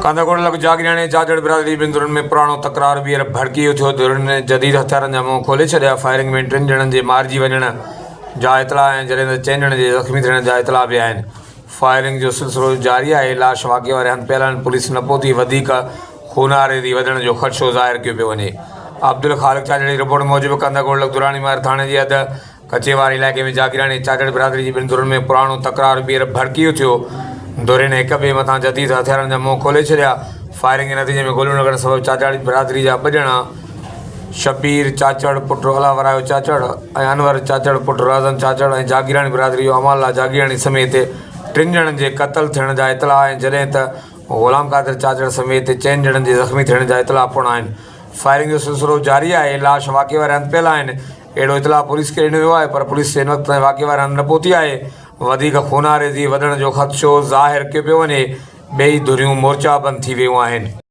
ڪنڌڪوٽ لڳ جاگيراڻي چاچڙ برادري ٻن ڌرين ۾ پراڻو تڪرار ٻيهر ڀڙڪي اٿيو، ڌرين جديد هٿيارن جا منهن کولي ڇڏيا، فائرنگ ۾ ٽن ڄڻن جي مارجي وڃڻ جا اطلاع آهن، جڏهن ته چئن ڄڻن جي زخمي ٿيڻ جا اطلاع به آهن، فائرنگ جو سلسلو جاري آهي، لاش واقعي واري هنڌ پيل آهن، پوليس نه پهتي، وڌيڪ خوناريزي وڌڻ جو خدشو ظاهر ڪيو پيو وڃي. عبدالخالق چاچڙ جي رپورٽ موجب ڪنڌڪوٽ لڳ دراني مهر ٿاڻي جي حد ڪچي واري علائقي ۾ جاگيراڻي ۽ چاچڙ برادري جي ٻن ڌرين ۾ پراڻو تڪرار ٻيهر ڀڙڪي اٿيو. ڌرين هڪ ٻئي مٿان جديد هٿيارن جا منهن کولي ڇڏيا. فائرنگ جي نتيجي ۾ گوليون لڳڻ سبب چاچڙ برادري جا ٻه ڄڻا شبير چاچڙ پٽ الله ورايو چاچڙ ۽ انور چاچڙ پٽ رهزن چاچڙ ۽ جاگيراڻي برادري جو امان الله جاگيراڻي سميت ٽن ڄڻن جي قتل ٿيڻ جا اطلاع آهن جڏهن ته غلام قادر چاچڙ سميت چئن ڄڻن جي زخمي ٿيڻ جا اطلاع پڻ آهن. فائرنگ جو سلسلو جاري آهي. لاش واقعي واري هنڌ پيل آهن. اهڙو اطلاع پوليس کي ڏنو ويو آهي پر پوليس هن وقت تائين واقعي واري هنڌ نه پهتي آهي، وڌيڪ خوناريزي وڌڻ جو خدشو ظاهر ڪيو پيو وڃي، ٻئي ڌريون مورچا بند ٿي ويون آهن.